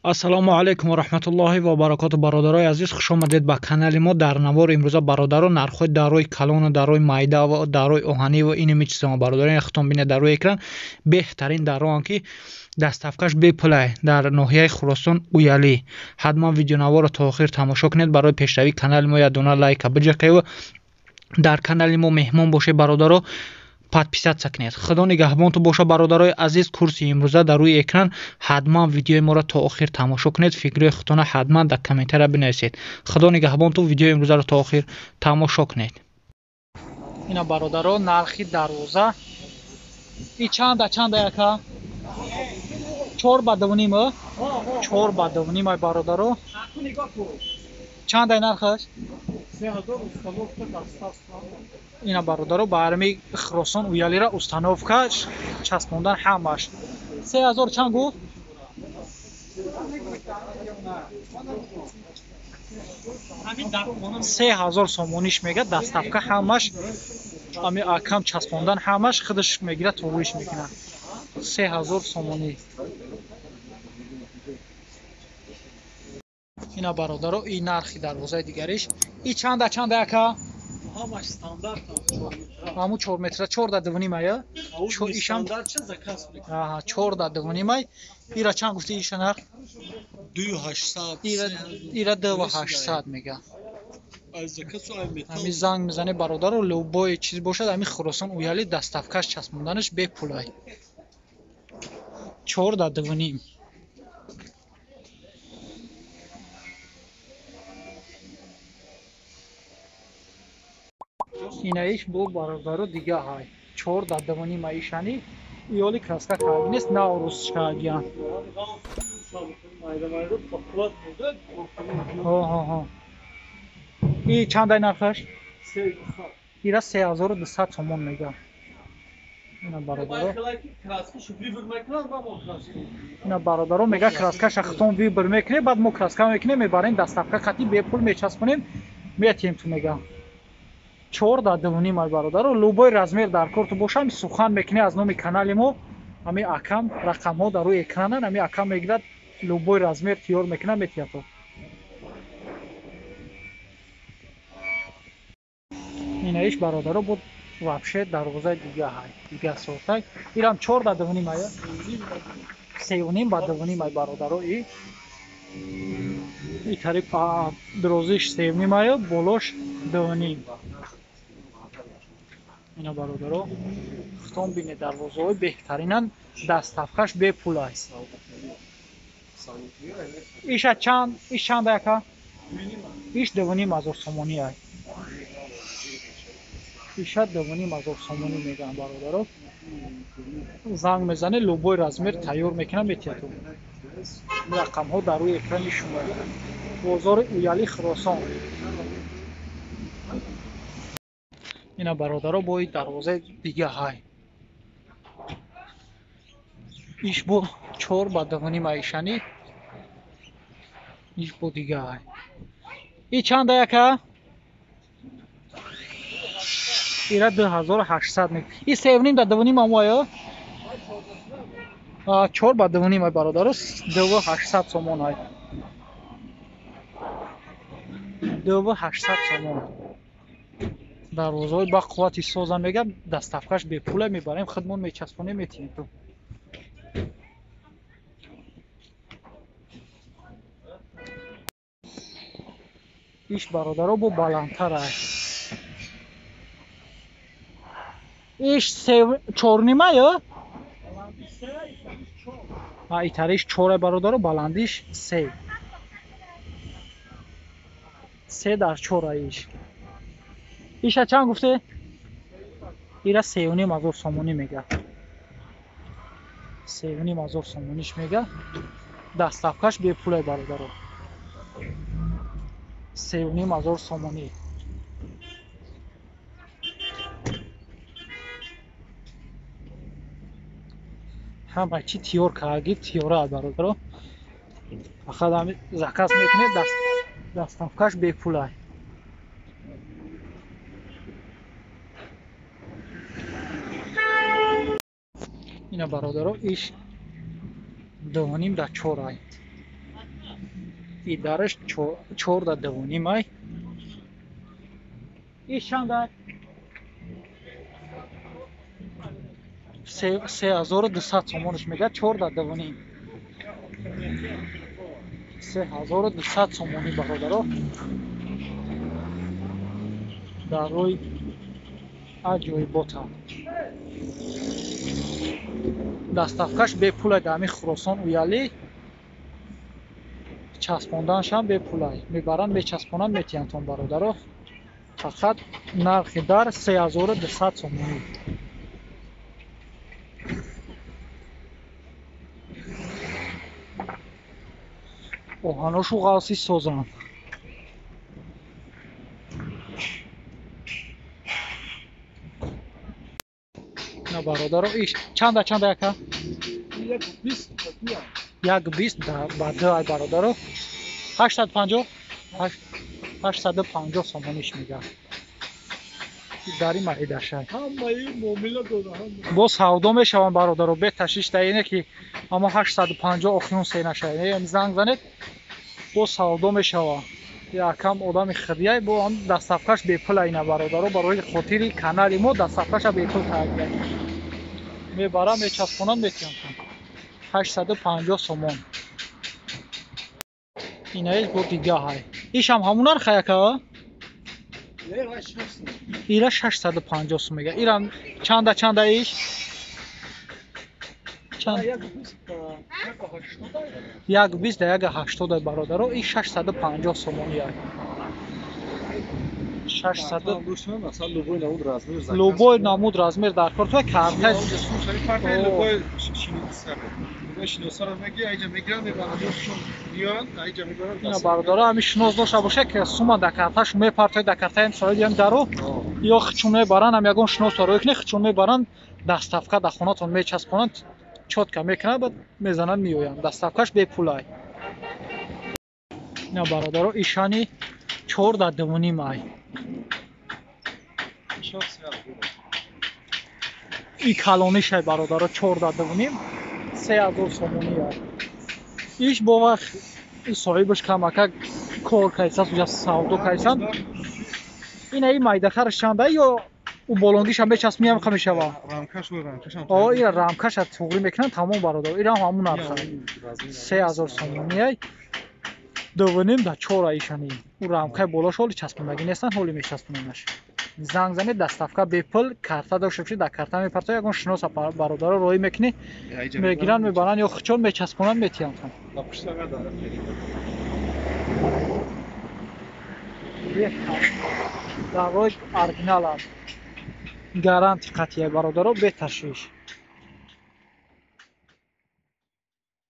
Ассалому алайкум ва раҳматуллоҳи ва баракоту. Бародарои азиз, хуш омадед ба канали мо. Дар навор имрӯза бародаро нархҳои дарои калону дарои майда ва дарои оҳанӣ ва инами чизҳо бародарои худтон бинед дар рӯи экран. Беҳтарин дароан ки доставкаш бепулай дар ноҳияи Хуросон Уялӣ. Ҳатман видеонаворро то охир тамошо кунед. Барои пешравии канали мо як дона лайка биҷақед ва дар канали мо меҳмон бошед бародаро, подписаться кунед. Худо нигаҳбонтон боша бародарои азиз. Курси имрӯза дар рӯи экран, ҳатман видеои моро то охир тамошо кунед. Фикрҳои худтонро ҳатман дар комментария бинависед. Худо нигаҳбонтон, видеои имрӯзаро то охир тамошо кунед. Ина бародаро, нархи дарвоза и чанда чанда яка? 4 ба 2.5, 4 ба 2.5 ай бародаро. Чандай нархаш? Ина бародаро, ба арми Хуросон Уялира установка часпондан ҳамаш 3000 чанд гуфт? 3000 сомониш мега доставка ҳамаш, ами акам часпондан ҳамаш худаш мегирад, товуриш мекунад. 3000 сомонӣ. Ина бародаро, и нархи дарвозаи дигариш. И чанда чанда яка? Ҳамаш стандарт. Ҳаму 4 метра, 4 да 2.5 ая? Ишам аҳа, 4 да 2.5 ай. Ира чанд гуфти иша нарх? 2800. Ира 2800 мега. Ҳами занг мезане бародаро, любой чиз бошад, ҳами Хуросон Уяли доставкаш часпонданаш бепулай. 4 да 2.5. Инаиш бо бародаро дига ҳай. 4 да 2.5 аишани иёли краска карди нест, наврӯз шагиян. И чандай нархаш? Ира 3200 сомон мега. Ина бародаро. Ина бародаро мега краскаша худтон выбор мекунем, баъд мо краска мекунем, мебарем доставка қати бепул мечаспонем, метиҳем ту мега. 4 да 2.5 ай бародаро. Любой размер дар корту боша, ами сухан мекунӣ аз номи канали мо, ами акам рақамҳо дар рӯи экранан, ами акам мегирад, любой размер тиёр мекунад, метиҳад то. Инаиш бародаро буд вообще дарвозаи дига ҳай, дига сортай. Ирам 4 да 2.5 ай, 3.5 ба 2.5 ай бародаро. И тариқ дарозиш 3.5 ай, болош 2.5. Ина бародаро, худтон бинед, дарвозаҳои беҳтаринан, доставкаш бепул аст. Иша чанд, иш чанда яка? Иш 2.5 сомонӣ ай. Иша 2.5 сомонӣ мегӯянд бародаро. Занг мезане, любой размер тайёр мекунад, метиҳад. Рақамҳо дар рӯи экрани шумо. Бозори Уяли Хуросон. Ина бародаро, бо и дарвозаи дига ҳай. Иш бо 4 ба 2.5 аишани. Иш бо дига ҳай. И чанда яка? Ира 2800 мег. И 3.5 да 2.5 аму ая? 4 ба 2.5 ай бародаро, 2800 сомон ай. 2800 сомон. Дарвозаҳои ба қуввати соза мега, доставкаш бепула, мебарем, худмон мечаспонем, метиҳем ту. Иш бародаро бо баландтар ай. Иш 4.5 ай? Итариш 4 ай бародаро, баландиш 3. 3 дар 4 ай иш. Иша чанд гуфте? Ира 3.5 сомонӣ мега. 3.5 сомониш мега. Доставкаш бепулай бародаро. 3.5 сомонӣ. Ҳама чи тиёр карги, тиёра бародаро. Фақат ҳами заказ мекунед, доставкаш бепулай. Ина бародаро, иш 2.5 да 4 ай. И дараш 4,5 ай. Иш чанда? 3200 сомониш мега, 4,5. 3200 сомонӣ бародаро. Дарои аҷоиботам. Доставкаш бепулай дар ҳамин Хуросон уялӣ. Часпонданашам бепулай. Мебаранд, мечаспонанд, метиҳандтон бародаро. Фақат нархи дар 3200 сомонӣ. Оҳаношу ғалси созанд. На бародаро, иш чанда чанда яка? 1.20. 1.20 ба ду ай бародаро. 850 850 сомониш мега. Дари маидашай. Ҳамаи муомила дора, ҳама. Бо савдо мешаванд бародаро, беташвиш да ине ки ама 850 охирон се нашай. Занг занед, бо савдо мешава. Якам одами хидияй, бо ҳам доставкаш бепул айна бародаро, барои хотири канали мо доставкаша бепул таҳия. Мебарам, мечаспонам, метиҳам. 850 сомон. Инаиш бо дига ҳай. Ишам ҳамун нарх яка? Ира 650 сом мега. Ирам чанда чанда иш? Чанд? 1.20 да 1.80 бародаро. И 650 сомонӣ ай. 600 любой намуд размер дар кор ту карта любой шиносаро меги, айҷа мегиранд, мебаранд, меоранд, айҷа мебаранд. Ина бародаро, ҳамин шинос дошта боша ки сума дар карташ мепартояд, дар картаи ҳамсоя диям даро, ё хичун мебаранд, ҳам ягон шиносро рӯй кунед, хичун мебаранд, доставка дар хонатон мечаспонанд, чётка мекунанд, баъд мезананд, меоянд. Доставкаш бепулай. Ина бародаро, ишани 4,5 ай. И калонишай бародаро, 4,5. 3000 сомонӣ ай. Иш бо вақт соҳибаш камакак кор кайсас, уҷа савдо кайсан. Ина и майдахараш чанда ё у болонгиша мечаспонӣ ҳам мешава? О, ира рамкаша туғрӣ мекунанд, тамом бародар. Ира ҳам ҳамун нарх. 3000 сомонӣ ай. 2.5 да 4 ай ишани. У рамкаи болош ҳоли часпондагӣ нестанд, ҳоли мечаспонандаш. Занг занед, доставка бепул, карта дошта бошед, дар карта мепартояд, ягон шиноса бародаро роҳӣ мекунӣ, мегиранд, мебаранд ё хичон мечаспонанд, метиҳанд. Дар роҳи оригиналанд. Гаранти қатъия бародаро, беташвиш.